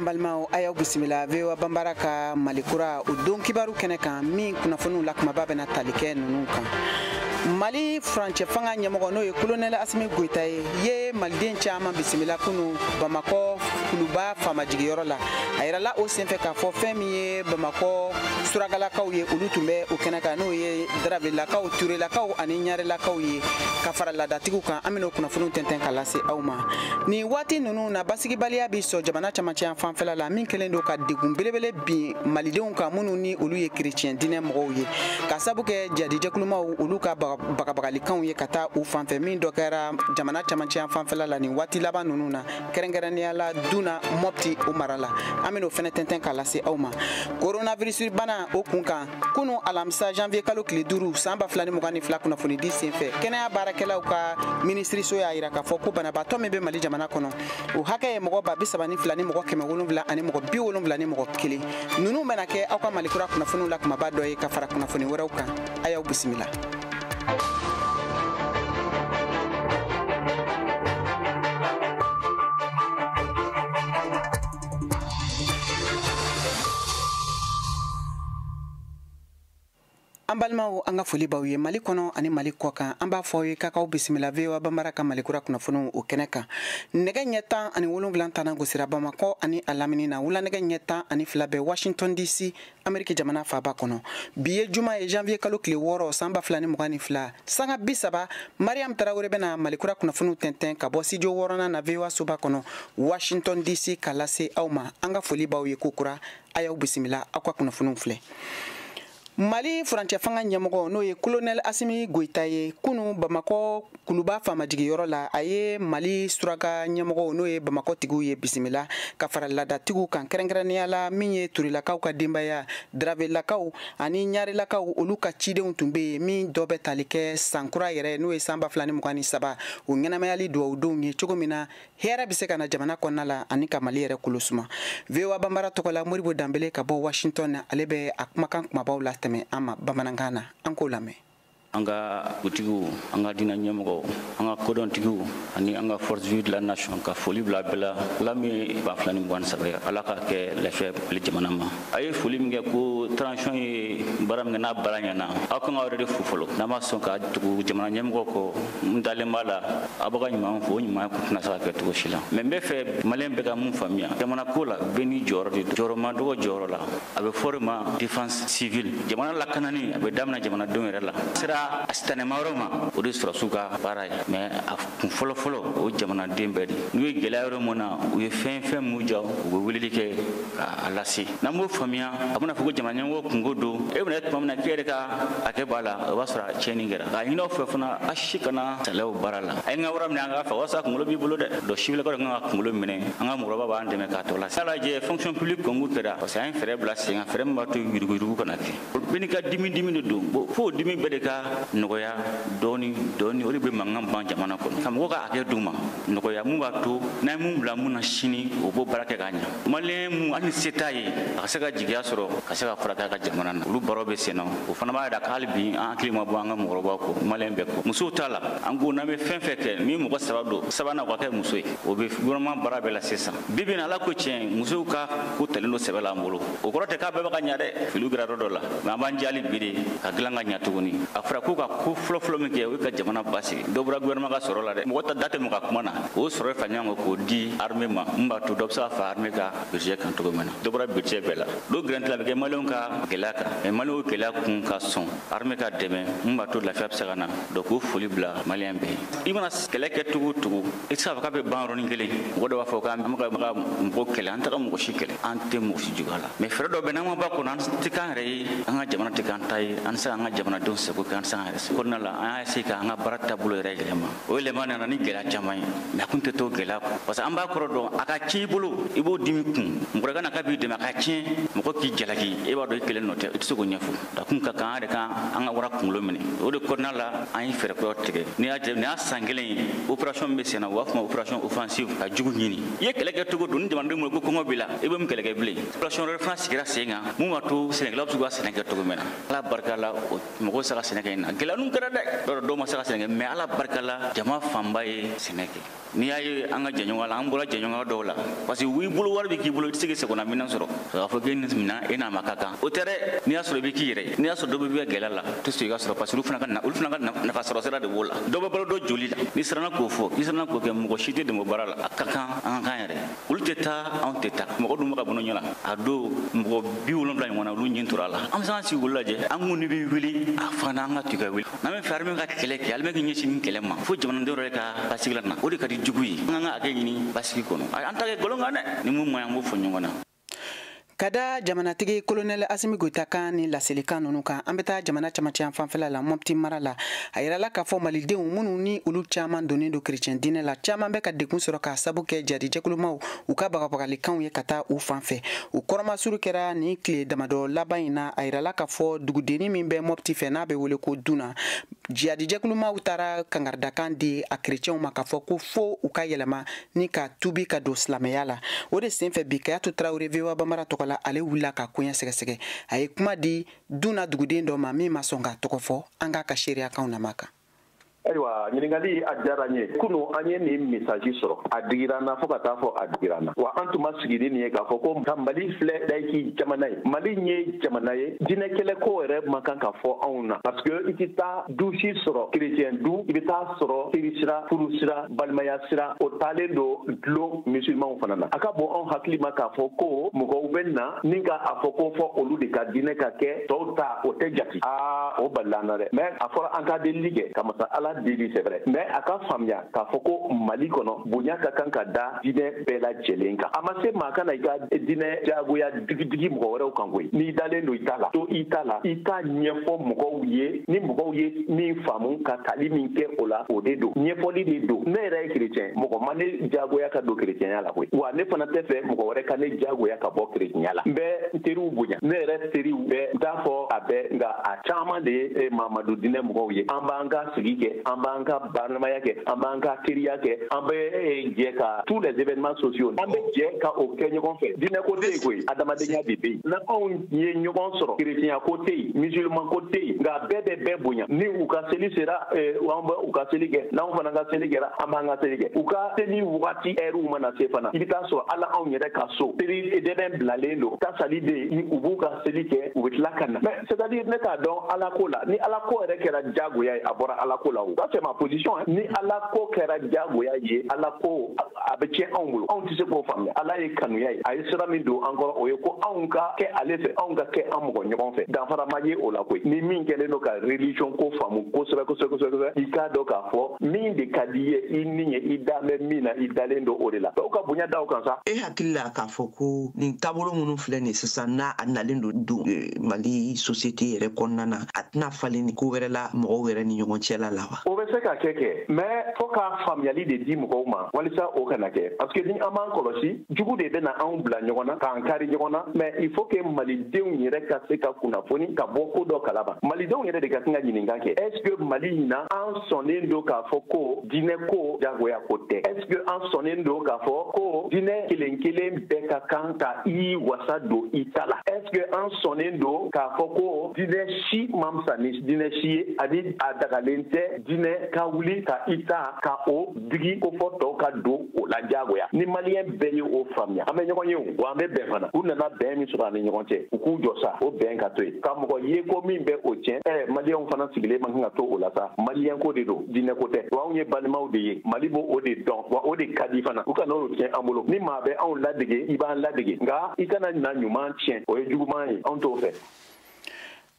An balimaw, a y'aw bisimila VOA Banbara ka Malikura o don kibaru kɛnɛ kan, min kunnafoniw la kumaba bɛna tali kɛ ninnu kan. Mali furancɛ fanga ɲɛmɔgɔ, n'o ye Kolonɛli Asimi Goyita ye, ye maliden caman bisimila kunu Bamakɔ Kuluba faamajigiyɔrɔ la. A yirala o senfɛ k'a fɔ fɛn min ye Bamakɔ surakalakaw ye, olu tun bɛ o kɛnɛ kan, n'o ye Darabelakaw, Turelakaw ani Ɲarelakaw ye, ka fara laadatigiw kan. An bɛn'o kunnafoniw tɛntɛn ka lase aw ma. Nin waati ninnu na, basigibaliya bi sɔn jamana camancɛ fanfɛla la, min kɛlen don ka degun belebele bin malidenw kan, minnu ni olu ye kerecɛn diinɛ mɔgɔw ye, ka sabu kɛ jadijɛkulumaw olu ka bagabagalikanw ye ka taa u fanfɛ, min dɔ kɛra jamana camancɛ fanfɛla la nin waati laban ninnu na, kɛrɛnkɛrɛnnenya la Duna Mɔpti o mara la. An bɛn'o fɛnɛ tɛntɛn ka lase aw ma. Coronavirus bana o kun kan, kunu alamisa janvier kalo tile 5 san 2022, kunnafonidi senfɛ, kɛnɛya baarakɛlaw ka minisiriso y'a yira k'a fɔ ko banabaatɔ min bɛ Mali jamana kɔnɔ, o hakɛ ye mɔgɔ 32 ni mɔgɔ 700 ani mɔgɔ 71. Ninnu bɛna kɛ aw ka Malikura kunnafoniw la kumaba dɔ ye, ka fara kunnafoni wɛrɛw kan. A y'aw bisimila. An balimaw, an ka foli b'aw ye Mali kɔnɔ ani Mali kɔ kan. An b'a fɔ aw ye k'aw bisimila VOA Banbara ka Malikura kunnafoniw o kɛnɛ kan. Nɛgɛ ɲɛ 17 tana gosira Bamakɔ ani a lamini na. Wula nɛgɛ ɲɛ 12 bɛ Washington DC, Ameriki jamana faaba kɔnɔ. Bi ye juma ye, janvier kalo tile 6 san 2022. Sanga 30, Mariam Tarawele bɛna Malikura kunnafoniw tɛntɛn ka bɔ studio wɔɔrɔnan na VOA soba kɔnɔ Washington DC ka lase aw ma. An ka foli b'aw ye kokura, a y'aw bisimila. Aw ka kunnafoniw filɛ. Mali furancɛ fanga ɲɛmɔgɔ, n'o ye Kolonɛli Asimi Goyita ye, kunu Bamakɔ Kuluba faamajigiyɔrɔ la, a ye Mali suraka ɲɛmɔgɔw, n'o ye Bamakɔ tigiw ye, bisimila ka fara laadatigiw kan, kɛrɛnkɛrɛnnenya la min ye Turelakaw ka denbaya, Darabelakaw ani Ɲarelakaw, olu ka cidenw tun bɛ yen, min dɔ bɛ tali kɛ sankura yɛrɛ, n'o ye san 2023, o ɲɛnamayali dugawudenw ye, cogo min na hɛrɛ bɛ se ka na jamana kɔnɔna la ani ka Mali yɛrɛ kolo suma. VOA Banbara tɔgɔ la, Moribo Danbele ka bɔ Washington na, ale bɛ a kumakan kumabaw latɛmɛ an ma bamanankan na. An k'o lamɛn. An ka dugutigiw, an ka diinɛ ɲɛmɔgɔw, an ka kodɔntigiw ani an ka force vive de la nation, ka foli bila bɛɛ la. Ala min ye 2023 ye, Ala ka kɛ lafiya Mali jamana ma. A ye foli min kɛ ko transition ye baara min kɛ, n'a baara ɲɛna, aw kan ka yɛrɛ de fo fɔlɔ. N'a ma sɔn ka tugu jamana ɲɛmɔgɔ kɔ, n dalen b'a la aw b'a ka ɲuman fo, o ɲuman kun tɛna se ka kɛ cogo si la. Mais n bɛ fɛ maliyɛn bɛɛ ka mun faamuya jamana ko la, bɛɛ n'i jɔyɔrɔ de don. Jɔyɔrɔ ma dɔgɔ jɔyɔrɔ la, a bɛ fɔ de ma défense civile. Jamana lakanani, a bɛ daminɛ jamanadenw yɛrɛ la. Sera a sitanɛma yɔrɔ ma, o de sɔrɔsiw ka baara ye. Mais a kun fɔlɔ fɔlɔ, o jamanaden bɛɛ de. N'u ye gɛlɛya yɔrɔ mun na, u ye fɛn fɛn mun ja, u bɛ weleli kɛ k'a lase. N'an b'o faamuya, a bɛna fɔ ko jamana ɲɛmɔgɔ kungo don. E bɛna tuma min na k'e yɛrɛ ka hakɛ b'a la, o b'a sɔrɔ a tiɲɛni kɛra. K'a ɲini aw fɛ fana, a si kana saliya o baara la. A ye n ka wara minɛ, an k'a fɛ walasa kunkolo b'i bolo dɛ. Donc sibilakaw de kan ka kunkolo minɛ, an ka mɔgɔkɔrɔba b'an dɛmɛ k'a tɔ lase. N'a lajɛ, fonction publique concours kɛra parce que an ye fɛɛrɛ bila sen kan, fɛɛrɛ min b'a to yuruguyurugu kana kɛ. Bɛɛ n'i ka dimi dimi de don. Fo dimi bɛɛ de ka nɔgɔya dɔɔni dɔɔni, o de bɛ mankan ban jamana kɔnɔ, ka mɔgɔw ka hakɛ d'u ma, nɔgɔya mun b'a to n'an ye mun bila mun na sini, o b'o baara kɛ k'a ɲɛ. Maliyɛn mun hali ni se t'a ye, a ka se ka jigiya sɔrɔ ka se ka furakɛ a ka jamana na, olu baaraw bɛ sen na. O fana b'a yira k'hali bi an hakili ma bɔ an ka mɔgɔkɔrɔbaw kɔ, maliyɛn bɛɛ kɔ. Musow t'a la, an ko n'an bɛ fɛn fɛn kɛ, ni mɔgɔ saba don, sabanan o ka kɛ muso ye, o bɛ gouvernement baara bɛɛ la sisan. Bi bi in na, Ala ko tiɲɛ, musow ka ko talen don sɛbɛ la an bolo. O kɔrɔ tɛ k'a bɛɛ bɛ ka ɲa dɛ, filiw kɛra yɔrɔ dɔ la, mais an b'an jali bi de ka dilan ka ɲa tuguni. A fɔra ko ka ko fɔlɔ-fɔlɔ min kɛ, o ye ka jamana basigi. Dɔ bɔra gouvernement ka sɔrɔ la dɛ, mɔgɔ ta da tɛ mɔgɔ ka kuma na. O sɔrɔ fa ɲɔgɔn kan k'o di armée ma, mun b'a to dɔ bɛ se ka fara armée ka budget kan cogo min na. Dɔ bɔra budget bɛɛ la, dɔw gɛrɛntɛ la bɛ kɛ maliyɛnw ka gɛlɛya kan, mais maliyɛnw gɛlɛya kun ka sɔn armée ka dɛmɛ, mun b'a to lafiya bɛ se ka na. Donc k'o foli bila maliyɛn bɛɛ ye. I mana kɛlɛ kɛ cogo o cogo, i tɛ se k'a fɔ k'a bɛ ban yɔrɔnin kelen. Mɔgɔ dɔ b'a fɔ k'an bɛ ka mɔgɔ kɛlɛ, an tɛ ka mɔgɔ si kɛlɛ, an tɛ mɔgɔ si juguya la. Mais fɛɛrɛ dɔ bɛ n'an ma ba kɔnɔ, an tɛ k'an yɛrɛ ye, an ka jamana tɛ k'an ta ye, an tɛ se k'an ka jamanadenw sago kɛ, an tɛ se k'an yɛrɛ sago. Kɔnɔna la, an y'a essayer k'an ka baara taabolo yɛrɛ yɛlɛma. O yɛlɛma nana ni gɛlɛya caman ye, mais a kun tɛ to gɛlɛya kɔ, parce que an b'a kɔrɔ dɔn, a ka tiɲɛ i bolo, i b'o dimi kun. Mɔgɔ ka na k'a b'i dɛmɛ, a ka tiɲɛ, mɔgɔ k'i jalaki, e b'a dɔn i kelen nɔ tɛ, i tɛ se k'o ɲɛfɔ. A kun ka kan an yɛrɛ kan an ka wara kunkolo minɛ. O de kɔnɔna la, an ye fɛɛrɛ kuraw tigɛ. N'i y'a jate, nin y'a san kelen ye, opération min bɛ sen na, u b'a fɔ ma opération offensive, ka jugu ɲini. I ye kɛlɛ kɛ cogo don ni jamanadenw bolo ko kɔngɔ b'i la, i bɛ mun kɛlɛ kɛ bilen? Opération wɛrɛ fana sigira sen kan, mun b'a to sɛnɛkɛlaw bɛ se k'u ka sɛnɛ kɛ cogo min na. Ala barika la, mɔgɔw se ka sɛnɛ kɛ. in na. Gɛlɛya ninnu kɛra dɛ, dɔw ma se ka sɛnɛ kɛ, mais Ala barika la, jama fanba ye sɛnɛ kɛ. N'i y'a ye an ka jɛɲɔgɔn la, an bɔra jɛɲɔgɔnya dɔw la, parce que i bolo wari bɛ k'i bolo, i tɛ se k'i sagona minɛn sɔrɔ k'a fɔ k'e ni minɛn e n'a ma ka kan, o tɛ dɛ. N'i y'a sɔrɔ i bɛ k'i yɛrɛ ye, n'i y'a sɔrɔ dɔ bɛ gɛlɛya la, tɛ sɔn i ka sɔrɔ, parce que olu fana ka nafa sɔrɔ sira de b'o la. Dɔ bɛ balo dɔ joli la. N'i siranna k'o fɔ, n'i siranna k'o kɛ, mɔgɔ si tɛ dɛmɛ o baara la. A ka kan an ka kan yɛrɛ. Olu tɛ taa, anw tɛ taa. Mɔgɔ dun bɛ ka bɔ ɲɔgɔn na. A don mɔgɔ 70 ɲɔgɔn na, olu ɲin tora a la. An bɛ se k'an sigi k'olu lajɛ. An kun bɛ wuli, a fana an ka tigɛ wuli. N'an bɛ fɛ armée ka kɛlɛ kɛ, armée k'i ɲɛsin nin kɛlɛ ma, fo jamanadenw yɛrɛ ka basigi la na. O de ka di jugu ye. An ka hakɛ ɲini basigi kɔnɔ. An ta kɛ nkalon kan dɛ. Ni mun ma ɲi, an b'o fɔ ɲɔgɔn na. Ka da jamanatigi colonel Asimi Goïta kan ni laselikan ninnu kan, an bɛ taa jamana camancɛ yan fanfɛla la, Mopti mara la. A yirala k'a fɔ malidenw minnu ni olu caman donnen don chrétien diinɛ la, caman bɛ ka degun sɔrɔ k'a sabu kɛ jadijɛkulumaw u ka bagabagalikanw ye ka taa u fan fɛ. U kɔrɔmasuru kɛra nin tile damadɔ laban in na. A yirala k'a fɔ dugudenni min bɛ Mopti fɛ n'a bɛ wele ko Duna, jadijɛkulumaw taara kangaridakan di a chrétienw ma k'a fɔ ko fo u ka yɛlɛma ni ka tubi ka don silamɛya la. O de senfɛ bi, Kayatu Tarawele, VOA Bambara tɔgɔ la, ale wulila ka koɲɛ sɛgɛsɛgɛ. A ye kuma di Duna duguden dɔ ma min ma sɔn k'a tɔgɔ fɔ. An k'a ka seereyakanw lamɛn kan. Ayiwa, ɲininkali a diyara n ye. Kunu an ye nin message sɔrɔ, a digira n na fo ka taa fɔ a digira n na. Wa an tun ma sigi ni nin ye k'a fɔ ko ka Mali filɛ laïque jamana ye. Mali ye jamana ye, diinɛ kɛlɛ ko yɛrɛ man kan ka fɔ anw na, parce que i tɛ taa du si sɔrɔ chrétien du, i bɛ taa sɔrɔ teri sira, furu sira, balimaya sira, o taalen don dulon musulmanw fana na. A ka bon anw hakili ma k'a fɔ ko mɔgɔw bɛ na ni ka a fɔ ko fɔ olu de ka diinɛ ka kɛ, tɔw ta o tɛ jate. Aa, o balila an na dɛ. Mais a fɔra an ka delili kɛ ka masa Ala deli, c'est vrai, mais a ka faamuya k'a fɔ ko Mali kɔnɔ, bonya ka kan ka da diinɛ bɛɛ lajɛlen kan. A ma se maa ka na i ka diinɛ diyagoya digidigi mɔgɔ wɛrɛw kan koyi. N'i dalen don i ta la, to i ta la, i t'a ɲɛfɔ mɔgɔw ye. Ni mɔgɔw ye min faamu ka tali min kɛ o la, o de don, ɲɛfɔli de don. Ne yɛrɛ ye chrétien, mɔgɔ ma ne diyagoya ka don chrétienya la koyi. Wa ne fana tɛ fɛ mɔgɔ wɛrɛ ka ne diyagoya ka bɔ chrétienya la. N bɛ n teriw bonya, ne yɛrɛ teriw bɛɛ, n t'a fɔ a bɛɛ, nka a caman de ye Mamadu diinɛ mɔgɔw ye. An b'an ka sigi kɛ, an b'an ka baramaya kɛ, an b'an ka teriya kɛ, an bɛ jɛ ka tous les événements sociaux, an bɛ jɛ ka o kɛ ɲɔgɔn fɛ. Diinɛ ko tɛ yen koyi, adamadenya de bɛ yen. N'anw ye ɲɔgɔn sɔrɔ, chrétien ko tɛ yen, musulman ko tɛ yen, nka bɛɛ bɛ bɛɛ bonya. Ni u ka seli sera, an bɛ u ka seli kɛ. N'anw fana ka seli kɛra, an b'an ka seli kɛ. U ka seli wagati ɛriw mana se fana, i bɛ taa sɔrɔ ala anw yɛrɛ ka so seli dɛbɛn bilalen don, tasali bɛ yen, u b'u ka seli kɛ, u bɛ tila ka na. Mais c'est à dire, ne t'a dɔn Ala ko la. Ni Ala ko yɛrɛ kɛra diyagoya ye, a bɔra Ala ko la o. Ça, c'est ma position hein. Ni Ala ko kɛra diyagoya ye, Ala ko a bɛ tiɲɛ anw bolo, anw tɛ se k'o faamuya. Ala ye kanuya ye, a ye sira min don an kɔrɔ, o ye ko anw ka kɛ ale fɛ, anw ka kɛ an mɔgɔ ɲɔgɔn fɛ. Danfara ma ye o la koyi. Ni min kɛlen don ka religion ko faamu kosɛbɛ kosɛbɛ kosɛbɛ, i k'a dɔn k'a fɔ min de ka di i ye, i ni ye, i da bɛ min na, i dalen don o de la. Dɔw ka bonya da o kan sa. E hakili la k'a fɔ ko nin taabolo minnu filɛ nin sisan, n'a a nalen don Mali société yɛrɛ kɔnɔna na, a tɛna falen ni ko wɛrɛ la mɔgɔw yɛrɛ ni ɲɔgɔn cɛla la wa? O bɛ se ka kɛ kɛ, mais fo ka faamuyali de di mɔgɔw ma walisa o kana kɛ, parce que ni an b'an kɔlɔsi, jugu de bɛna anw bila ɲɔgɔn na k'an kari ɲɔgɔn na. Mais il faut que malidenw yɛrɛ ka se ka kunnafoni ka bɔ ko dɔ kalama. Malidenw yɛrɛ de ka kan ka ɲininka kɛ: est ce que Mali in na, an sɔnnen don k'a fɔ ko diinɛ ko jagoya ko tɛ? Est ce que an sɔnnen don k'a fɔ ko diinɛ kelen kelen bɛɛ ka kan ka i wasa don i ta la? Est ce que an sɔnnen don k'a fɔ ko diinɛ si man fisa ni diinɛ si ye, ani a dagalen tɛ diinɛ ka wuli ka i ta ka o digi ko fɔ tɔw ka don o la diyagoya? Ni maliyɛn bɛɛ ye o faamuya, an bɛ ɲɔgɔn ye o, wa an bɛ bɛn fana. U nana bɛn min sɔrɔ an ni ɲɔgɔn cɛ, u k'u jɔ sa, o bɛn ka to yen. Ka mɔgɔ ye ko min bɛ o tiɲɛ, maliyɛnw fana sigilen man kan ka to o la sa. Maliyɛn ko de don, diinɛ ko tɛ. Wa anw ye balimaw de ye, Mali b'o o de dɔn, wa o de ka di fana. U kana o tiɲɛ an bolo. Ni maa bɛ anw ladege, i b'an ladege, nka i kana na ɲuman tiɲɛ, o ye juguman ye, anw t'o fɛ.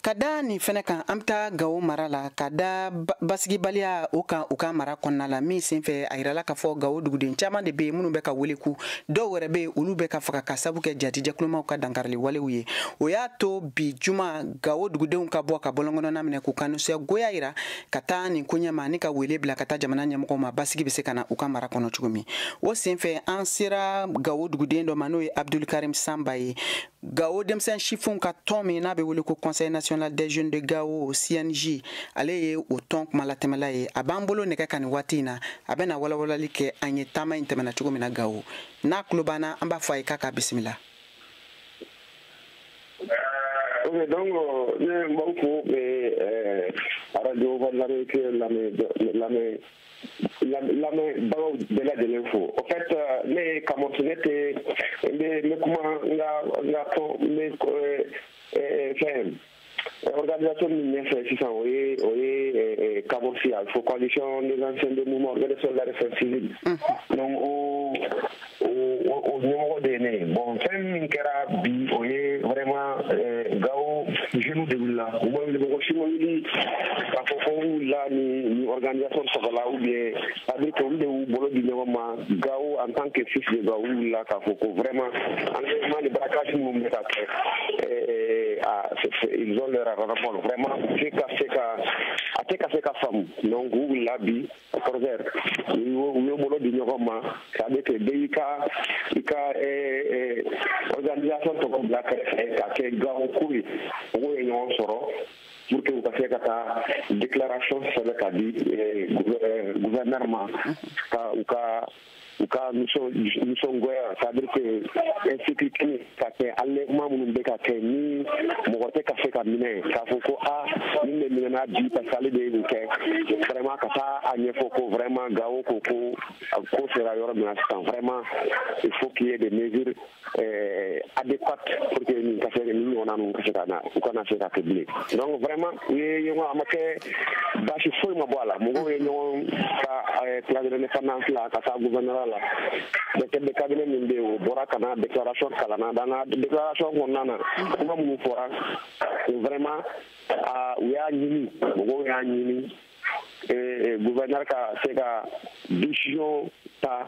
Ka da nin fɛnɛ kan, an bɛ taa Gawo mara la ka da basigibaliya o kan u ka mara kɔnɔna la, min senfɛ a yirala k'a fɔ Gawo duguden caman de bɛ yen minnu bɛ ka wele ku, dɔw yɛrɛ bɛ yen, olu bɛ ka faga ka sabu kɛ jatijɛkulumaw ka dankarili walew ye. O y'a to bi juma, Gawo dugudenw ka bɔ ka bɔlɔnkɔnɔna minɛ k'u ka nisɔngoya yira ka taa nin koɲɛ ma, ni ka wele bila ka taa jamana ɲɛmɔgɔw ma, basigi bɛ se ka na u ka mara kɔnɔ cogo min. O senfɛ, an sera Gawo duguden dɔ ma, n'o ye Abdulkarim Sanba ye, Gawo denmisɛn sifinw ka tɔn min n'a bɛ wele ko Conseil national des jeunes de Gao, CNJ, ale ye o tɔn kumalatɛmɛla ye. A b'an bolo nɛgɛ kan nin waati in na, a bɛna walawalali kɛ an ye taama in tɛmɛna cogo min na Gawo. N'a tulo b'an na, an b'a fɔ a ye k'a ka bisimila. Ok, donc ne b'aw fo. Radio Voix de l'Amérique lamɛn lamɛnbagaw bɛɛ lajɛlen fo. Au fait, ne ye Kamɔsi, ne tɛ n bɛ n bɛ kuma n ka tɔn, n bɛ fɛn organisation min ɲɛfɛ sisan, o ye Kamɔsi, a bɛ fɔ Coalition des anciens de mouvement organisation de la défense civile. Donc o ɲɛmɔgɔ de ye ne ye. Bon, fɛn min kɛra bi, o ye vraiment Gawo jeunes de wulila. U ma wuli, mɔgɔ si ma wuli k'a fɔ ko u wulila ni organisation tɔgɔ la ou bien, c'est à dire que olu de y'u bolo di ɲɔgɔn ma. Gawo, en tant que fils de Gawo, u wulila k'a fɔ ko vraiment enlèvement ni braquage minnu bɛ ka kɛ, ils ont leur rapport vraiment tɛ ka se ka a tɛ ka se ka faamu. Donc u wulila bi 14 heures, u y'u bolo di ɲɔgɔn ma, c'est à dire que bɛɛ y'i ka organisation tɔgɔ bila kɛrɛfɛ k'a kɛ Gawo ko ye. Mɔgɔw ye ɲɔgɔn sɔrɔ pour que u ka se ka taa déclaration sɛbɛn ka di gouverneur ma, ka u ka nisɔngoya, c'est à dire que insécurité ka kɛ, enlèvement minnu bɛ ka kɛ ni mɔgɔ tɛ ka se ka minɛ, k'a fɔ ko a nin de minɛna bi parce que ale de ye nin kɛ. Vraiment, ka taa a ɲɛfɔ ko vraiment Gawo ko ko sera yɔrɔ min na sisan, vraiment il faut qu'il y ait des mesures adéquates pour que nin ka se, nin ɲɔgɔnna ninnu ka se ka na, u kana se ka kɛ bilen. Donc vraiment, u ye ɲɔgɔn, a ma kɛ baasi foyi ma bɔ a la. Mɔgɔw ye ɲɔgɔn ka place de l'Indépendance la ka taa gouvernorat la. Directeur de cabinet min bɛ yen, o bɔra ka na déclaration kalanna. Dans la déclaration kɔnɔna na, kuma minnu fɔra, vraiment u y'a ɲini, mɔgɔw y'a ɲini gouverneur ka se ka décision ta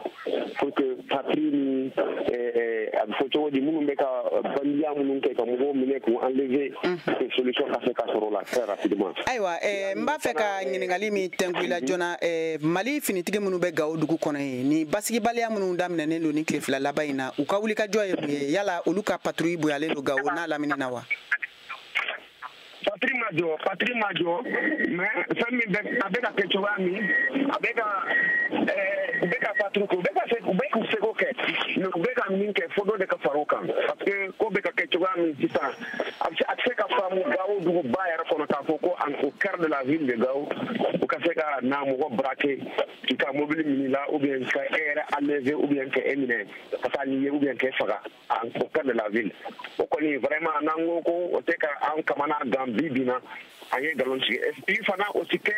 pour que patrouille ni, a bɛ fɔ cogo di, minnu bɛ ka bandiya minnu kɛ ka mɔgɔw minɛ k'u enlever, que solution ka se ka sɔrɔ o la très rapidement. Ayiwa, n b'a fɛ ka ɲininkali min tɛnku i la joona, Mali finitigi minnu bɛ Gawo dugu kɔnɔ yen, ni basigibaliya minnu daminɛnen don ni tile 2 laban in na, u ka wulikajɔ ye mun ye? Yala olu ka patrouille bonyalen don Gawo n'a lamini na wa? Patrouille ma jɔ, patrouille ma jɔ, mais fɛn min bɛ, a bɛ ka kɛ cogoya min, a bɛ ka u bɛ ka patrouille kɛ, u bɛ ka se, u bɛ k'u seko kɛ, mais u bɛ ka min kɛ, fo dɔ de ka fara o kan, parce que ko bɛ ka kɛ cogoya min sisan, a tɛ se ka faamu Gawo duguba yɛrɛ kɔnɔ k'a fɔ ko au cœur de la ville de Gao, u ka se ka na mɔgɔ braquer, k'i ka mobili minɛ la, ou bien ka e yɛrɛ enlever, ou bien ka e minɛ ka taa n'i ye, ou bien k'e faga au cœur de la ville. O kɔni, vraiment, n'an ko ko o tɛ ka an kamana gan bi bi na, an ye nkalon tigɛ. Et puis fana, o ti kɛ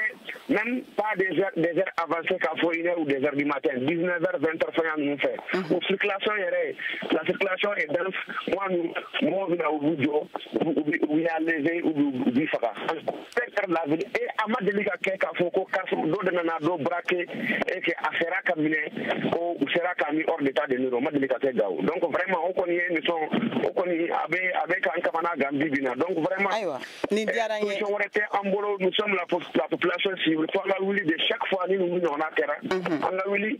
même pas des heures avancées, k'a fɔ 1 heure ou 2 heures du matin, 19 heures, 20 heures fɛn ninnu fɛ, o circulation yɛrɛ, la circulation est dense. Moi, nous, mɔgɔw bɛ na, u b'u jɔ, u b'i enlever, u b'i faga en de la ville. Et a ma deli ka kɛ k'a fɔ ko karisa dɔ de nana dɔ braquer et que a sera ka minɛ, ko u sera k'a mis hors d'état de nuire. O ma deli ka kɛ Gawo. Donc vraiment, o kɔni ye nisɔn, o kɔni a bɛ k'an kamana gan bi bi na. Donc vraiment, ayiwa, nin diyara n ye. Solution wɛrɛ tɛ an bolo. Nous sommes la population civile, fo an ka wuli de. Chaque fois ni ninnu ɲɔgɔnna kɛra, an ka wuli,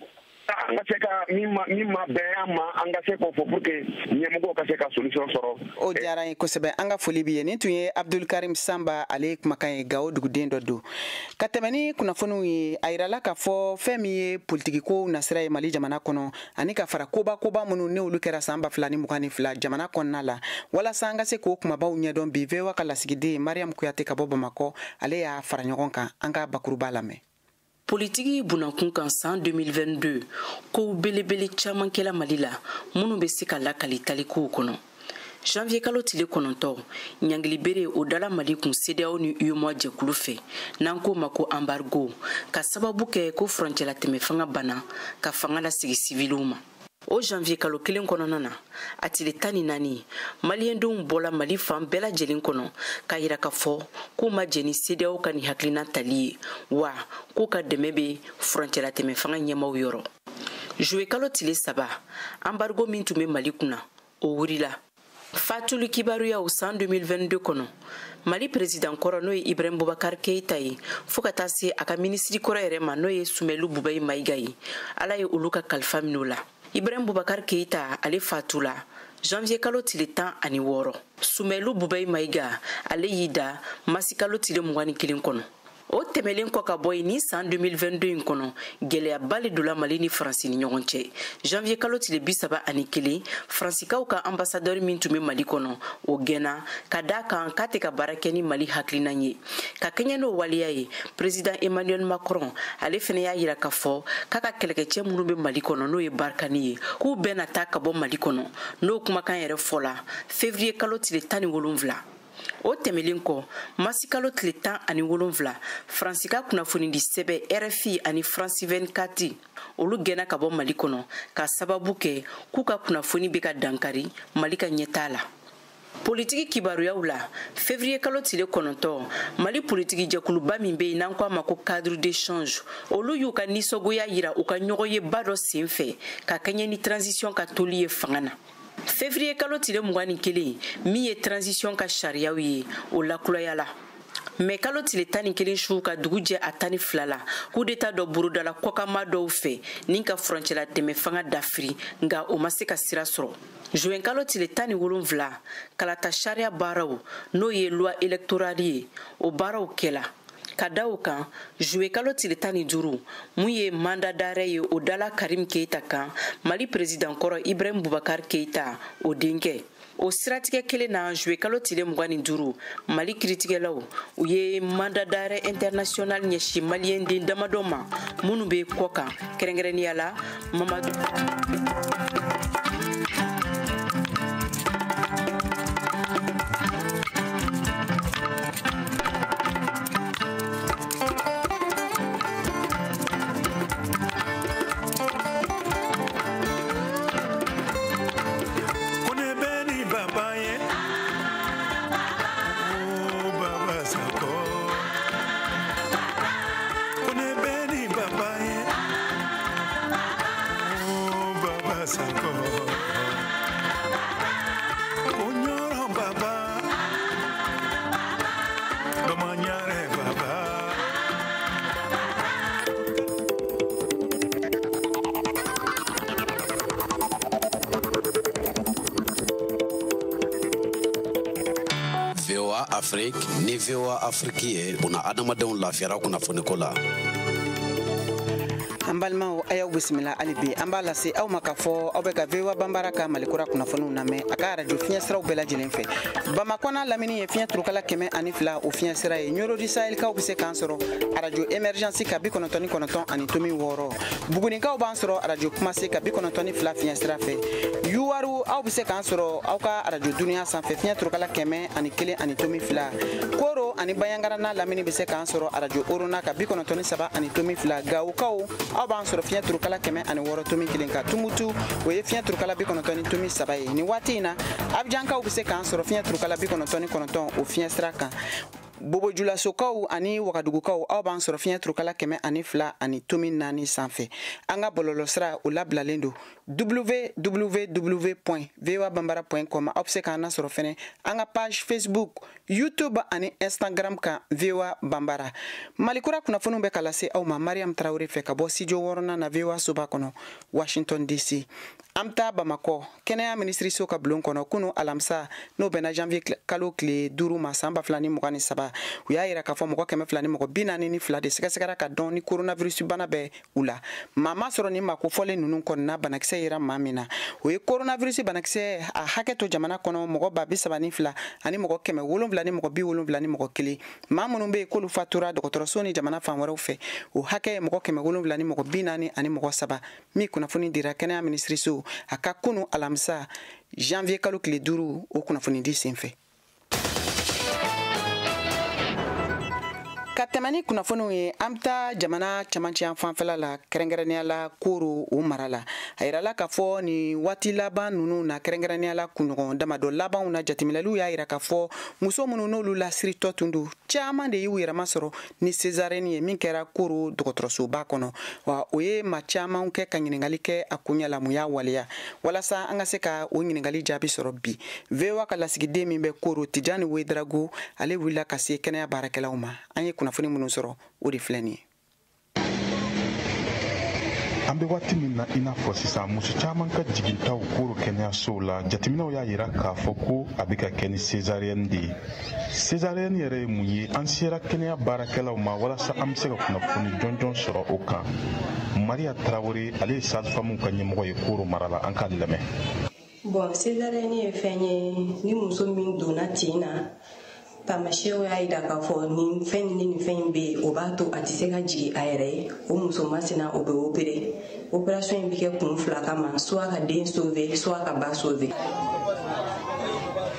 an ka se ka min ma bɛn an ma, an ka se k'o fɔ pour que ɲɛmɔgɔw ka se ka solution sɔrɔ. O diyara n ye kosɛbɛ. An ka foli bi ye. Nin tun ye Abdulkarim Sanba, ale ye kumakan ye, Gawo duguden dɔ don. Ka tɛmɛ ni kunnafoniw ye, a yirala k'a fɔ fɛn min ye politikiko nasira ye Mali jamana kɔnɔ, ani ka fara koba koba minnu ni olu kɛra san 2022 jamana kɔnɔna la, walasa an ka se k'o kumabaw ɲɛdɔn bi, VOA ka lasigiden Mariam Kuyate ka bɔ Bamakɔ, ale y'a fara ɲɔgɔn kan. An ka bakuruba lamɛn. Politiki bunakun kan, san 2022, kow belebele caaman kɛla Mali la minnu be se ka lakali talikuw kɔnɔ. Janvier kalo tile 9, ɲangili bere o dala Mali kun CEDEAO ni UEMOA jɛkulu fɛ, n'an k'o ma ko embargo, ka sababu kɛ ko furancɛlatɛmɛ fanga banna ka fanga lasigi siviliw ma. O janvier kalo kelen kɔnɔna na, a tile 14, maliyɛndenw bɔla Mali fan bɛɛ lajɛlen kɔnɔ k'a yira k'a fɔ k'u ma jɛn ni CEDEAO ka nin hakilina tali ye, wa k'u ka dɛmɛ be furancɛlatɛmɛ fanga ɲɛmaw yɔrɔ. Juwe kalo tile 3, embargo min tun be Mali kunna, o wurila. Fatuli kibaruyaw san 2022 kɔnɔ, Mali président kɔrɔ, n'o ye Ibrahim Bubakar Keita ye, fɔɔ ka taa se a ka minisiri kɔrɔ yɛrɛ ma, n'o ye Sumɛlu Bubayi Mayiga ye, Ala ye olu ka kalifa minɛ o la. Ibrahim Bubakar Keita, ale fatula janvier kalo tile 16. Sumɛlu Bubayi Mayiga, ale y'i da masi kalo tile 21 kɔnɔ. O tɛmɛlen kɔ ka bɔ yen, ni san 2022 in kɔnɔ, gɛlɛyaba le donna Mali ni Faransi ni ɲɔgɔn cɛ. Janvier kalo tile 31, Faransikaw ka ambassadeur min tun bɛ Mali kɔnɔ, o gɛnna ka da kan k'a tɛ ka baara kɛ ni Mali hakilina ye. Ka kɛɲɛ n'o waleya ye, président Emmanuel Macron ale fana y'a yira k'a fɔ k'a ka kɛlɛkɛcɛ minnu bɛ Mali kɔnɔ, n'o ye Barkhane ye, k'u bɛɛ na taa ka bɔ Mali kɔnɔ. N'o kumakan yɛrɛ fɔla février kalo tile 17. O tɛmɛlen kɔ, masi kalo tile 17, Faransi ka kunnafonidi sɛbɛn RFI ani France 24, olu gɛnna ka bɔ Mali kɔnɔ ka sababu kɛ k'u ka kunnafoni bɛ ka dankari Mali ka ɲɛtaa la. Politiki kibaruyaw la, février kalo tile 9, Mali politiki jɛkuluba min bɛ yen n'an ko a ma ko Cadre d'échange, olu y'u ka nisɔngoya yira u ka ɲɔgɔnyeba dɔ senfɛ ka kɛɲɛ ni transition ka toli ye fanga na. Février kalo tile 21, min ye transition ka sariyaw ye, o lakurayala. Mɛ kalo tile 11 su ka dugu jɛ a 12 la, coup d'état dɔ bolodala kɔkanma dɔw fɛ ni ka furancɛla tɛmɛ fanga dafiri, nka o ma se ka sira sɔrɔ. Juin kalo tile 17, kalata sariya baaraw, n'o ye loi électorale ye, o baaraw kɛla. Ka da o kan, juillet kalo tile 15, mun ye mandat d'arrêt ye, o dala Karim Keita kan, Mali président kɔrɔ Ibrahim Boubacar Keita o denkɛ. O siratigɛ kelen na, juillet kalo tile 25, Mali kiritigɛlaw u ye mandat d'arrêt international ɲɛsin maliyɛn den damadɔ ma minnu bɛ kɔ kan, kɛrɛnkɛrɛnnenya la Mamadu. Afrique ni VOA Afrique ye buna adamadenw lafiyara kunnafoniko la. An balimaw, a y'aw bisimila hali bi. An b'a lase aw ma k'a fɔ aw bɛ ka VOA Banbara ka Malikura kunnafoniw lamɛn a ka arajo fiɲɛ siraw bɛɛ lajɛlen fɛ. Bamakɔ n'a lamini ye fiɲɛ turukala 102 o fiɲɛ sira ye. Ɲoro du Sahelkaw bɛ se k'an sɔrɔ arajo Emergence ka 99.6. Bugunikaw b'an sɔrɔ arajo Kumase ka 92 fiɲɛ sira fɛ. Yuwaru, aw bɛ se k'an sɔrɔ aw ka arajo Duniya sanfɛ fiɲɛ turukala 101.2. Koro ani Bayangara n'a lamini bɛ se k'an sɔrɔ arajo Orona ka 93.2. Gawokaw, aw b'an sɔrɔ fiɲɛ turukala 106.1 kan. Tumutu, o ye fiɲɛ turukala 90.3 ye. Nin waati in na, Abijankaw bɛ se k'an sɔrɔ fiɲɛ turukala 99 o fiɲɛ sira kan. Bobojulasokaw ani Wagadugukaw, aw b'an sɔrɔ fiɲɛ turukala 102.4 sanfɛ. An ka bɔlɔlɔsira, o labilalen don www.voabambara.com. Aw bɛ se k'an lasɔrɔ fɛnɛ an ka page Facebook, YouTube ani Instagram kan, VOA Bambara. Malikura kunnafoniw bɛ ka lase aw ma Mariam Tarawele fɛ ka bɔ studio wɔɔrɔnan na VOA soba kɔnɔ, Washington DC. An bɛ taa Bamakɔ kɛnɛya minisiriso ka bulon kɔnɔ kunu alamisa, n'o bɛnna janvier kalo tile 5 ma san 2023. U y'a yira k'a fɔ mɔgɔ 242 de sɛgɛsɛgɛra ka dɔn ni coronavirus bana bɛ u la. Maa ma sɔrɔ nin mako fɔlen ninnu kɔnɔna banakisɛ yera maa min na, o ye coronavirus banakisɛ a hakɛ to jamana kɔnɔ mɔgɔ 32 000 ani mɔgɔ 771. Maa minnu bɛ yen k'olu fatura dɔgɔtɔrɔso ni jamana fan wɛrɛw fɛ, o hakɛ ye mɔgɔ 743 ani mɔgɔ 3. Min kunnafoni dira kɛnɛya minisiriso a ka kunu alamisa janvier kalo tile 5 o kunnafonidi senfɛ. Ka tɛmɛ ni kunnafoniw ye, an bɛ taa jamana camancɛ fanfɛla la, kɛrɛnkɛrɛnnenya la Koro o mara la. A yirala k'a fɔ nin waati laban ninnu na, kɛrɛnkɛrɛnnenya la kunɲɔgɔn damadɔ labanw na, jateminɛliw y'a yira k'a fɔ muso minnu n'olu lasiritɔ tun don, caman de y'u yɛrɛma sɔrɔ ni césarienne ye min kɛra Koro dɔgɔtɔrɔsoba kɔnɔ. Wa o ye maa caman kɛ ka ɲininkali kɛ a koɲɛ la, mun y'a waleya, walasa an ka se ka o ɲininkali jaabi sɔrɔ bi. VOA ka lasigiden min bɛ Koro, Tijani Wedrago, ale wulila ka se kɛnɛya baarakɛlaw ma. An ye kunnafoni minnu sɔrɔ, o de filɛ nin ye. An An bɛ waati min na, i n'a fɔ sisan, muso caman ka jigintaw Koro kɛnɛyasow la, jateminɛw y'a yira k'a fɔ ko a bɛ ka kɛ ni césarienne de ye. Césarienne yɛrɛ ye mun ye? An sera kɛnɛya baarakɛlaw ma walasa an bɛ se ka kunnafoni jɔnjɔn sɔrɔ o kan. Maria Tarawele, ale ye sage-femme ka ɲɛmɔgɔ ye Koro mara la, an k'ale lamɛn. Bon, césarienne ye fɛn ye ni muso min donna tin na, taamasiyɛnw y'a yira k'a fɔ nin fɛn ni nin fɛn in bɛ yen, o b'a to a tɛ se ka jigin a yɛrɛ ye. O muso masina, o bɛ opérer. Opération in bɛ kɛ kun fila kama: soit ka den sauver, soit ka ba sauver.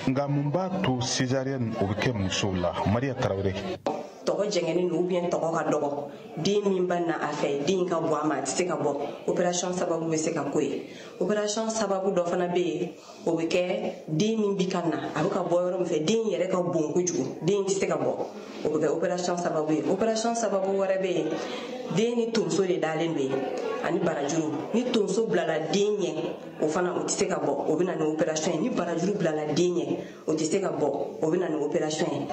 Nka mun b'a to césarienne o bɛ kɛ musow la? Maria Tarawele. Tɔgɔ jɛngɛnnen don ou bien tɔgɔ ka dɔgɔ, den min ba na a fɛ, den ka bɔ a ma, a tɛ se ka bɔ. Opération sababu bɛ se ka k'o ye. Opération sababu dɔ fana bɛ yen, o bɛ kɛ den min bi ka na, a bɛ ka bɔ yɔrɔ min fɛ, den yɛrɛ ka bon kojugu, den tɛ se ka bɔ, o bɛ kɛ opération sababu ye. Opération sababu wɛrɛ bɛ yen, den ni tonso de dalen don yen ani barajuru. Ni tonso bilala den ɲɛ, o fana o tɛ se ka bɔ, o bɛ na ni opération ye. Ni barajuru bilala den ɲɛ, o tɛ se ka bɔ, o bɛ na ni opération ye.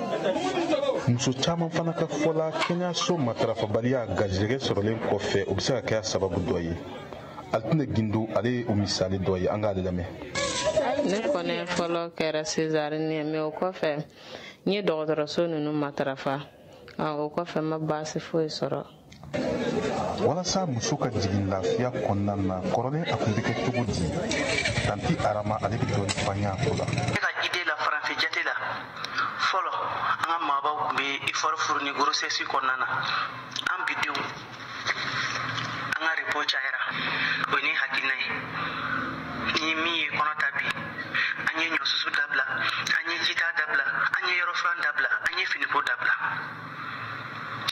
Muso caman fana ka fɔ la, kɛnɛyaso matarafabaliya garijɛgɛ sɔrɔlen kɔfɛ, o bɛ se ka kɛ a sababu dɔ ye. Alitinɛ Gindo, ale ye o misali dɔ ye, an k'ale lamɛn. Ne kɔni fɔlɔ kɛra césarienne ye, mais o kɔfɛ n ye dɔgɔtɔrɔso ninnu matarafa, o kɔfɛ n ma baasi foyi sɔrɔ. Walasa muso ka jigin lafiya kɔnɔna na, kɔrɔlen a kun bɛ kɛ cogo di? Tanti Arama, ale bɛ dɔɔni fɔ an ye a ko la. Ne ka idée la, farafin jate la, fɔlɔ an ka maabaw tun bɛ effort fourni grossesse kɔnɔna na. An bidenw, an ka repos cayara. O ye ne hakilina ye. Ni min ye kɔnɔ ta bi, an ye ɲɔsusu dabila, an ye jita dabila, an ye yɔrɔ furan dabila, an ye finiko dabila.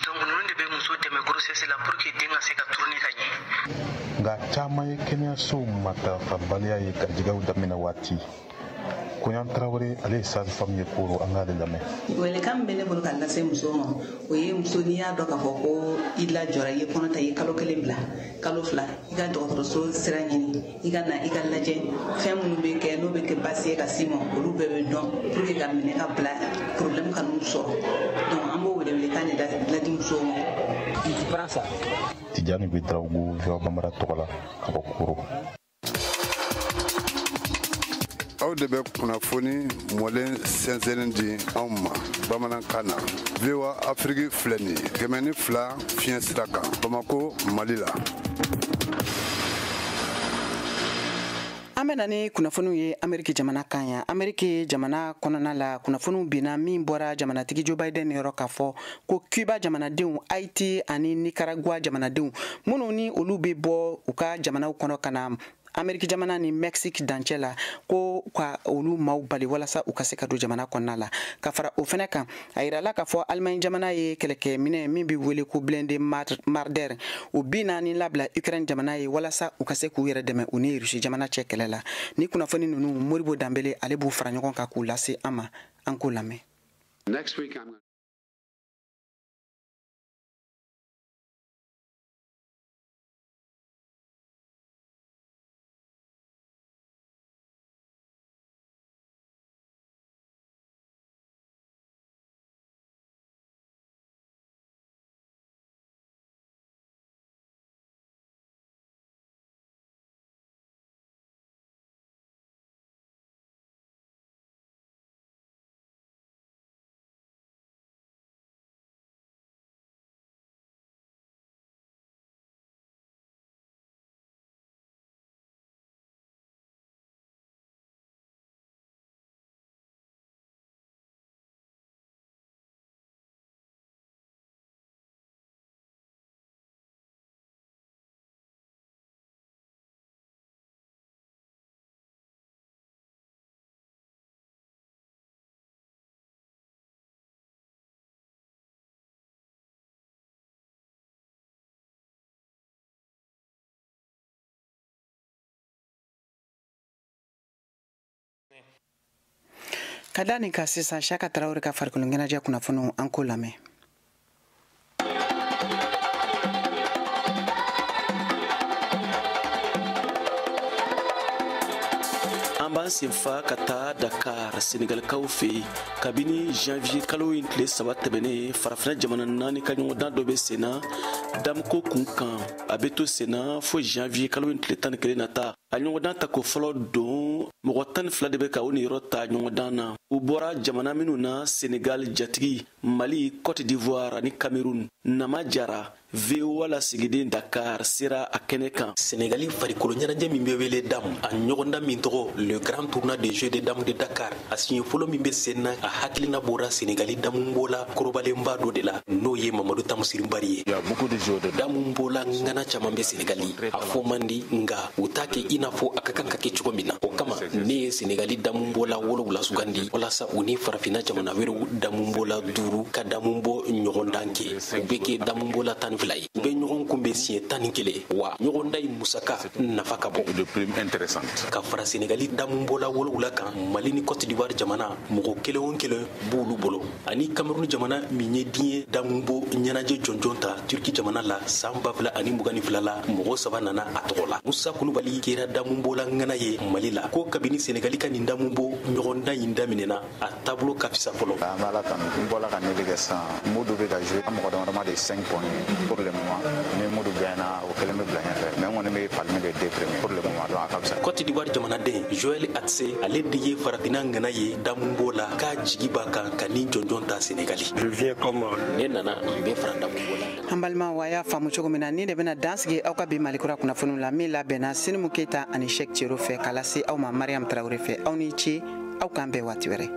Donc ninnu de bɛ muso dɛmɛ grossesse la pour que den ka se ka tourner ka ɲɛ. Nka caman ye kɛnɛyasow matarafabaliya ye garijɛgɛw daminɛ waati. Koɲan Tarawele, ale ye sage-femme ye Koro, an k'ale lamɛn. Welekan min bɛ ne bolo ka lase muso ma, o ye muso, n'i y'a dɔn k'a fɔ ko i lajɔra, i ye kɔnɔ ta, i ye kalo 1 bila, kalo 2, i ka dɔgɔtɔrɔso sira ɲini, i ka na i ka lajɛ. Fɛn minnu bɛ kɛ n'o bɛ kɛ baasi ye ka s'i ma, olu bɛɛ bɛ dɔn pour que ka minɛ ka bila, problème ka n'u sɔrɔ. Donc an b'o welewelekan de ladi musow ma. Tijani Ouédraogo, VOA Bambara tɔgɔ la, ka bɔ Koro. Aw de bɛ kunnafoni mɔlen sɛnsɛnni di anw ma bamanankan na. VOA Afiriki filɛ nin ye, 102 fiɲɛ sira kan, Bamako, Mali la. An bɛ na ni kunnafoniw ye Ameriki jamana kan yan. Ameriki jamana kɔnɔna la, kunnafoniw binna min bɔra jamanatigi Joe Biden yɔrɔ k'a fɔ ko Cuba jamanadenw, Haiti ani Nicaragua jamanadenw minnu ni olu bɛ bɔ u ka jamanaw kɔnɔ ka na Ameriki jamana ni Mexique dancɛ la, ko ka olu maaw bali walasa u ka se ka don jamana kɔnɔna la. Ka fara o fɛnɛ kan, a yirala k'a fɔ Alimaɲi jamana ye kɛlɛkɛminɛ min bɛ wele ko blindé Marder, o 40 labila Ukraine jamana ye walasa u ka se k'u yɛrɛ dɛmɛ u ni Rusi jamana cɛ kɛlɛ la. Ni kunnafoni ninnu, Moribo Danbele, ale b'u fara ɲɔgɔn kan k'u lase an ma, an k'o lamɛn. Next week I'm Ka da nin kan sisan, Siyaka Tarawele ka farikolo ɲɛnajɛ kunnafoniw, an k'o lamɛn. An b'an b'an senfa ka taa Dakar, Senegalikaw fɛ yen. Kabini janvier kalo in tile 3 tɛmɛnen, farafinna jamana 4 ka ɲɔgɔndan dɔ bɛ senna damuko kun kan. A bɛ to senna fo janvier kalo in tile 11 nata. A ɲɔgɔndan tako fɔlɔ don, mɔgɔ 12 de bɛ ka o niyɔrɔ ta ɲɔgɔndan na. U bɔra jamana minnu na: Senegal jatigi, Mali, Cote d'Ivoire ani Cameroun. Nama Jara, VOA lasigiden Dakar, sera a kɛnɛ kan. Senegali farikolo ɲɛnajɛ min bɛ wele dam, a ɲɔgɔndan min tɔgɔ le grand tournoi de jeu de dam de Dakar, a siɲɛ fɔlɔ min bɛ sen na, a hakilina bɔra Senegali damunbola korobalenba dɔ de la, n'o ye Mamadu Tamusiri Bari ye. Damunbola ŋana caman bɛ Senegali, a fɔ man di, nka u t'a kɛ i n'a fɔ a ka kan ka kɛ cogo min na. O kama ne ye Senegali damunbola 7 sugandi walasa u ni farafinna jamana wɛrɛw damunbola 5 ka damunbɔ ɲɔgɔndan kɛ. U bɛ kɛ damunbola 12 ye. U bɛ ɲɔgɔn kunbɛn siɲɛ 11, wa ɲɔgɔndan in musaka nafa ka bon. Ka fara Senegali damunbola 7 kan, Mali ni Cote d'Ivoire jamana mɔgɔ kelen o kelen b'olu bolo, ani Cameroun jamana min ye diɲɛ damunbo ɲɛnajɛ jɔnjɔn ta Turki jamana la san 2022 la, mɔgɔ 3 nana a tɔgɔ la. Musa Kulubali kɛra damunbola ŋana ye Mali la, ko kabini Senegali ka nin damunbo ɲɔgɔndan in daminɛna, a taabolo ka fisa fɔlɔ. An bɛ Ala tanu, n bɔla ka neli kɛ sisan, Modu bɛ ka jouer, an mɔgɔ dama dama de 5 points pour le moment. Ni Modu gagnera, o kelen bɛ bila ɲɛfɛ, mais n kɔni bɛ parmi les 2 premiers pour le moment, donc a ka fisa. Cote d'Ivoire jamanaden Joël Atse, ale de ye farafinna ŋana ye damunbo la, k'a jigi b'a kan ka nin jɔnjɔn ta Senegali. Ne nana n bɛ fara damunbo la. An balimaw, a y'a faamu cogo min na, nin de bɛna dan sigi aw ka bi Malikura kunnafoniw la, min labɛnna Sinimu Keyita ani Cheick Tiero fɛ, k'a lase aw ma Mariam Traoré fɛ. Aw ni ce, aw k'an bɛn waati wɛrɛ.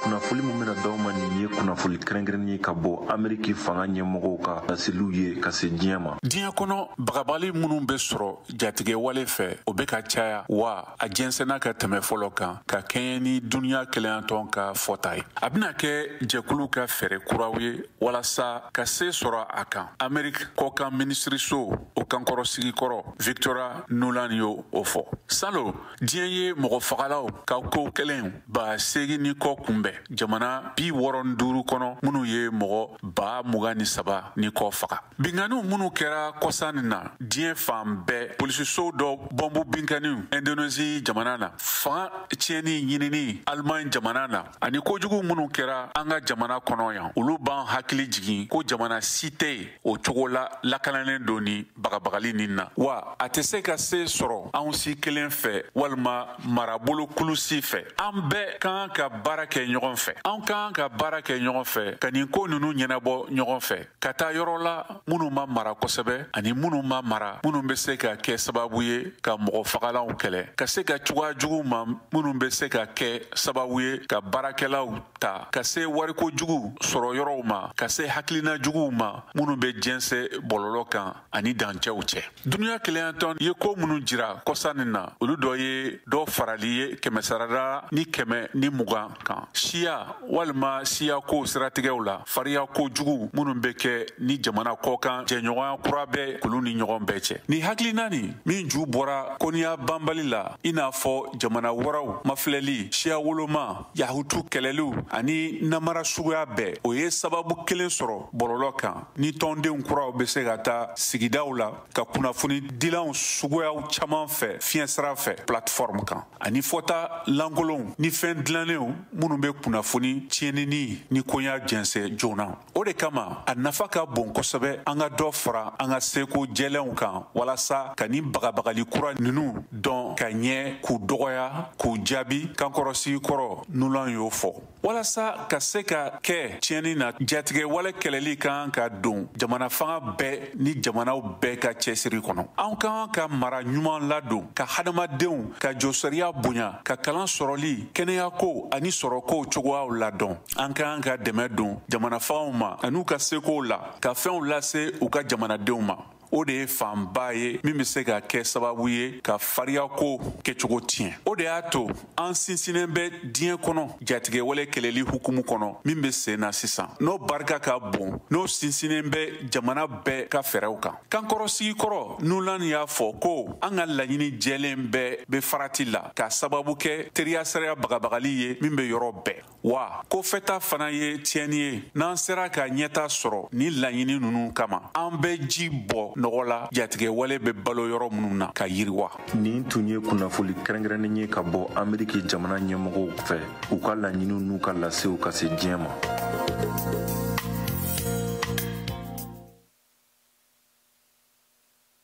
Kunnafoli min bɛna d'aw ma nin ye kunnafoli kɛrɛnkɛrɛnnen ye ka bɔ Ameriki fanga ɲɛmɔgɔw ka laseliw ye ka se diɲɛ ma. Diɲɛ kɔnɔ, bagabagali minnu bɛ sɔrɔ jatigɛ wale fɛ, o bɛ ka caya, wa a jɛnsɛnna ka tɛmɛ fɔlɔ kan, ka kɛɲɛ ni duniya kelenyatɔn ka fɔta ye. A bɛna kɛ jɛkulu ka fɛɛrɛ kuraw ye walasa ka se sɔrɔ a kan. Ameriki kɔkan minisiriso o kankɔrɔsigi kɔrɔ Victoria Nuland y'o fɔ. Salon, diɲɛ ye mɔgɔ fagalaw ka ko kɛlen 8,000 ni kɔ kunbɛn jamana 65 kɔnɔ, minnu ye mɔgɔ 23,000 ni kɔ faga. Binkanniw minnu kɛra kɔsa nin na diɲɛ fan bɛɛ, polisisow dɔ bɔnbu binkanniw Indonésie jamana na, fanga tiɲɛni ɲinini Allemagne jamana na, ani kojugu minnu kɛra an ka jamana kɔnɔ yan, olu b'an hakili jigin ko jamana si tɛ yen o cogo la lakananen don ni bagabagali nin na, wa a tɛ se ka se sɔrɔ anw si kelen fɛ walima marabolo kulu si fɛ. An bɛɛ kan ka baara kɛ ɲɔgɔn fɛ. An kan ka baara kɛ ɲɔgɔn fɛ ka nin ko ninnu ɲɛnabɔ ɲɔgɔn fɛ, ka taa yɔrɔ la minnu ma mara kosɛbɛ ani minnu ma mara, minnu bɛ se ka kɛ sababu ye ka mɔgɔ fagalanw kɛlɛ, ka se ka cogoya jugu ma minnu bɛ se ka kɛ sababu ye ka baarakɛlaw ta, ka se wariko jugu sɔrɔ yɔrɔw ma, ka se hakilina juguw ma minnu bɛ jɛnsɛn bɔlɔlɔ kan ani dancɛw cɛ. Duniya kelenyatɔn ye ko minnu jira kɔsa nin na, olu dɔ ye dɔ farali ye 100 ni 120 kan siya walima siyako siratigɛw la, fariyako jugu minnu bɛ kɛ ni jamana kɔkan jɛɲɔgɔnya kura bɛ kulu ni ɲɔgɔn bɛɛ cɛ. Ni hakilina nin min ju bɔra kɔniya banbali la, i n'a fɔ jamana wɛrɛw mafilɛli, siya woloma, yahutu kɛlɛliw ani namara suguya bɛɛ, o ye sababu kelen sɔrɔ bɔlɔlɔ kan ni tɔndenw kuraw bɛ se ka taa sigidaw la ka kunnafoni dilanw suguyaw caman fɛ fiɲɛ sira fɛ plateforme kan, ani fɔta lankolonw ni fɛn dilannenw minnu bɛ kunnafoni tiɲɛnini ni koɲa jɛnsɛn joona. O de kama a nafa ka bon kosɛbɛ an ka dɔ fara an ka seko jɛlenw kan walasa ka nin bagabagali kura ninnu dɔn ka ɲɛ, k'u dɔgɔya, k'u jaabi. Kankɔrɔsigi kɔrɔ Nulan y'o fɔ. Walasa ka se ka kɛ tiɲɛni na, jatigɛ wale kɛlɛli kan ka don jamana fanga bɛɛ ni jamanaw bɛɛ ka cɛsiri kɔnɔ. Anw kan ka mara ɲuman ladon, ka hadamadenw ka josariya bonya, ka kalan sɔrɔli, kɛnɛyako ani sɔrɔko cogoyaw ladɔn. An kan ka dɛmɛ don jamana fangaw ma an'u ka sekow la, ka fɛnw lase u ka jamanadenw ma. O de ye fanba ye min bɛ se ka kɛ sababu ye ka fariyako kɛcogo tiɲɛ. O de y'a to an sinsinnen bɛ diɲɛ kɔnɔ jatigɛwale kɛlɛli hukumu kɔnɔ min bɛ sen na sisan, n'o barika ka bon, n'o sinsinnen bɛ jamana bɛɛ ka fɛɛrɛw kan. Kankɔrɔsigi kɔrɔ Nuland y'a fɔ ko an ka laɲini jɛlen bɛɛ bɛ farati la ka sababu kɛ teriya sariya bagabagali ye min bɛ yɔrɔ bɛɛ, wa kofɛta fana ye tiɲɛni ye. N'an sera ka ɲɛta sɔrɔ ni laɲini ninnu kama, an bɛ ji bɔ nɔgɔ la jatigɛwale bɛ balo yɔrɔ minnu na ka yiriwa. Nin tun ye kunnafoli kɛrɛnkɛrɛnnen ye ka bɔ Ameriki jamana ɲɛmɔgɔw fɛ, u ka laɲiniw n'u ka lasew ka se diɲɛ ma.